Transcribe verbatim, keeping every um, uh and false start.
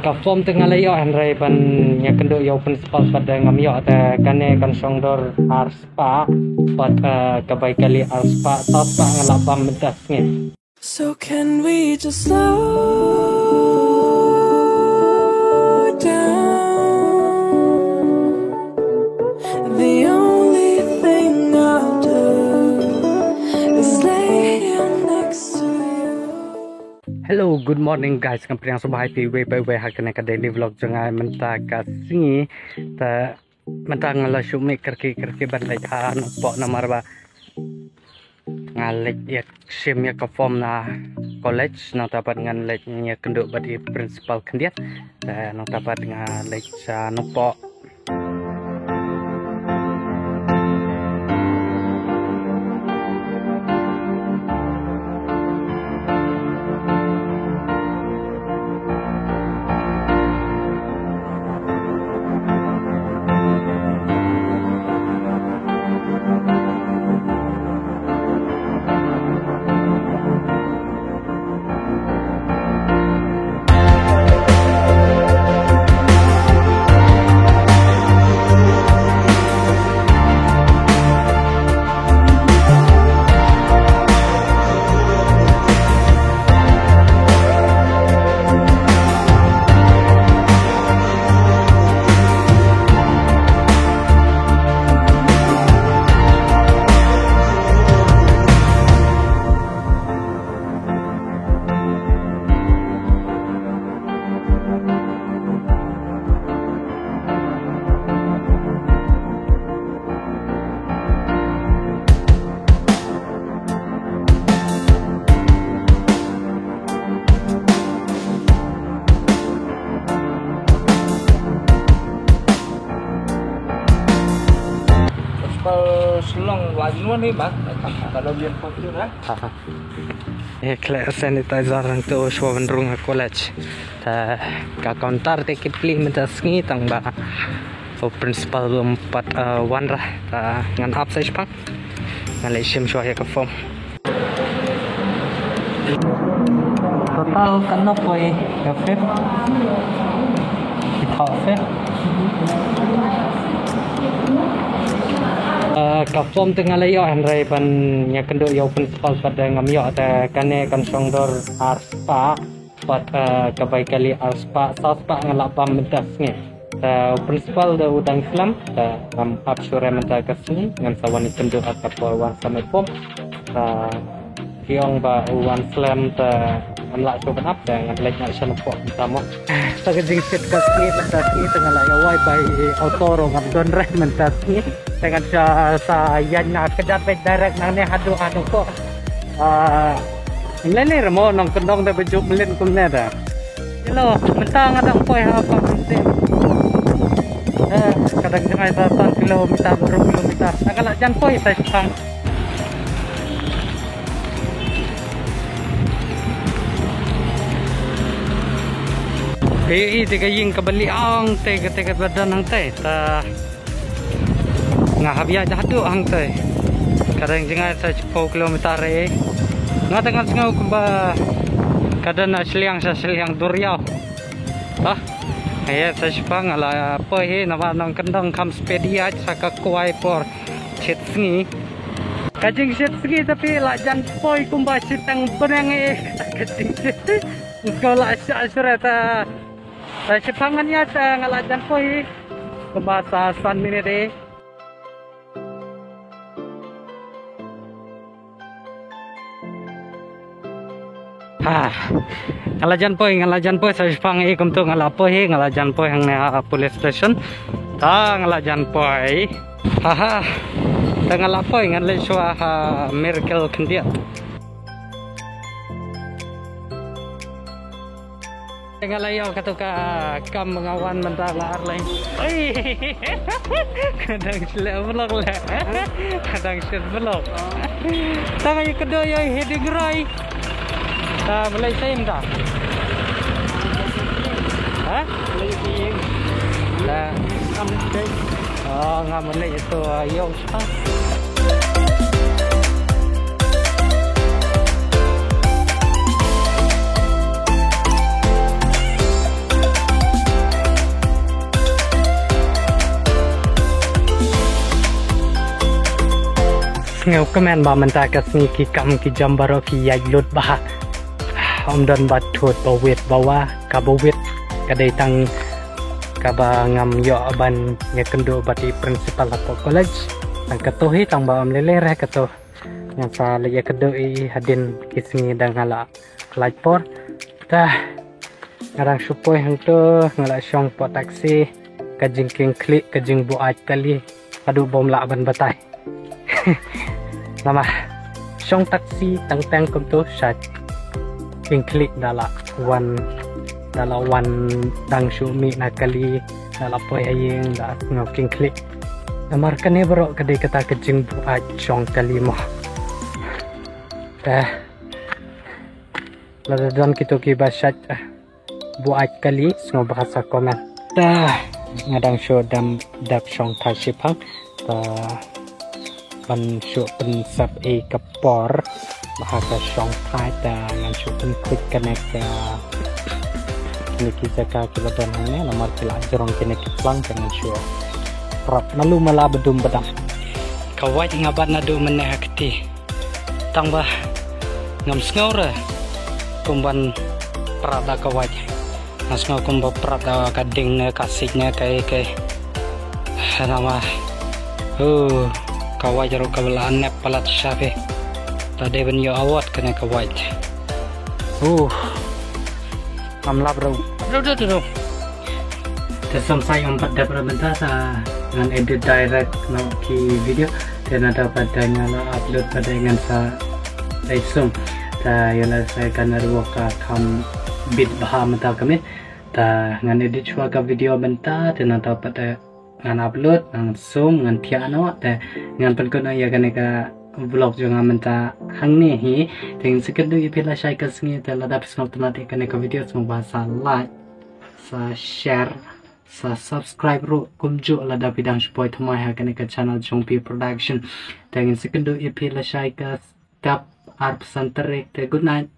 Ka form te nga la ïoh, hynrei ban ïakynduh ïa u principal pat de ngam ïoh, te kane kan shong dor ar spah, pat, eh, ka bai kali ar spah, saw spah nga la bam mynta sngi. So can we just slow down? The only thing I'll do is lay here next to you. Hello, good morning guys. Ngam pdiang sngewbha ïa phi uwei pa uwei ha kane ka daily vlog jong nga mynta ka sngi. Te mynta nga la shu mih kyrkieh kyrkieh ban leit ha Nongpoh namar ba nga leit ïa shim ïa ka form na college, nangta pat ngan leit ïakynduh bad i principal khyndiat. Te nangta pat nga leit sha Nongpoh. Principal Shillong la jin wan hi ba. Kalau biar foto lah. He khleh sanitizer hangto shuwa ban rung ha college. Te ka counter te ki plie mynta sngi tang ba u principal um pat, eh, wan ra. Te ngan ap sa shipang. Ngan leit shim shuwa ïa ka form. Total katno poi ka fee? Ki thok fee? Eh, ka form te nga la ïoh, hynrei ban ïakynduh ïa u principal pat de ngam ïoh, te kane kan shong dor ar spah, pat, eh, ka bai kali ar spah, saw spah nga la bam mynta sngi. Te u principal de u dang slem, te ngam ap shuh re mynta ka sngi, ngan sa wan ïakynduh ha ka por wan submit form. Te ki ong ba u wan slem te ngam lah shuh ban ap, te ngan leit noh sha Nongpoh mynta mo. Te ka jingshet ka sngi mynta sngi te nga la ïa wai bai auto ruh ngam don re mynta sngi. Te ngan sa, sa ïaid na kjat beit direct nangne haduh ha Nongpoh. Ah, lei lei re mo, nongkyndong da ba ju mlien kumne da. Hello, mynta nga dang poi ha Pangkengsim. Eh, ka dang jngai sa san kilometer, baroh kilometer. Nga la jan poi sa shipang. Ei, ei, te ka ïing kaba liang te, ka te kaba don hangtei. Ta Nga hap ïaid haduh hangtei. Ka dang jngai sa shiphew kilometer re. Nga te ngan sngew kumba ka don na shiliang sa shiliang duriaw. Bah. Ïa sa shipang nga la poi hi namar nongkyndong kham speed ïaid sa ka kwai por shit sngi. Ka jingshet sngi tapi la jan poi kumba shiteng bneng eh. Ka jingshet. Nga la shah shuret. Sa shipang ngan ïaid, eh, nga la jan poi. Kumba sa san minit eh. Ha. Nga la jan poi, nga la jan poi, sa shipang eh kumto nga la poi, nga la jan poi hangne ha police station. Ta nga la jan poi. Ha ha. Ta nga la poi, ngan leit shuwa ha Miracle khyndiat. Nga la ïoh kato ka kam nga wan mynta la ar lai. Oi. Ka dang shleh vlog le. Ka dang shet vlog. Tang ïa ka do ïa hi ding rai. Ta balei sa mynta? Ha? Balei sa? Ta. Kam dei. Oh, nga mlei ito, ah, ïoh. Nga kmen ba mynta ka sngi ki kam ki jam baroh ki ïaid lut bha. Ym don ba thut ba wit ba wa, kaba wit ka dei tang kaba ngam ïoh ban ïakynduh bad i principal hapoh college. Tang kato hi tang ba ym lei lei re kato. Ngan sa leit ïakynduh i hadien ki sngi dang hala. Khlaiñ por. Te nga dang shu poi hangto, nga la shong hapoh taxi. Ka jingkynkhlieh, ka jingbuaid kali, haduh bym lah ban batai. Namar shong taxi tang tang kumto shait kynkhlieh da la wan, da la wan dang shu mih na kali, da la poi ha ïing da sngew kynkhlieh. Namar kane baroh ka dei kata ka jingbuaid shong kali mo. Te lada don kito kiba shait buaid kali, sngewbha sa comment. Te nga dang shu dam dap shong thait shiphang. Te ban shu pynsep i ka por ba ha ka shong thait, te ngan shu pynkhuid kane ka, kine ki jaka kiba don hangne, namar ki la jrong kine ki plang, te ngan shu prap malu mala badum badam. Ka wait nga bat naduh mynne ha kti. Tang ba ngam sngew re kum ban prat da ka wait. Nga sngew kum ba prat da ka ding ne ka sik ne kai kai. Namar uh, ka wait ruh ka bela nep palat shape. Ta dei ban ïoh award kane ka wait. Uh. Ngam lap ruh. Ruh, ruh, ruh, ruh. Te samsai ym pat dep ruh mynta, te ngan edit direct noh ki video. Te nangta pat da nga la upload pat da ngan sa leit sum. Te ïa la sa ka network ka kham bit bha mynta ka miet. Te ngan edit shuwa ka video mynta, te nangta pat da ngan upload, ngan sum, ngan thiah noh, te ngan pynkut noh ïa kane ka vlog jong nga mynta hangne hi. Te ngin sa kynduh ïa phi lashai ka sngi, te lada phi sngewtynnat ïa kane ka video sngewbha sa like, sa share, sa subscribe ruh kumjuh lada phi dang shu poi thymmai ha kane ka channel jong P Production. Te ngin sa kynduh ïa phi lashai ka step arphew san tarik, te good night.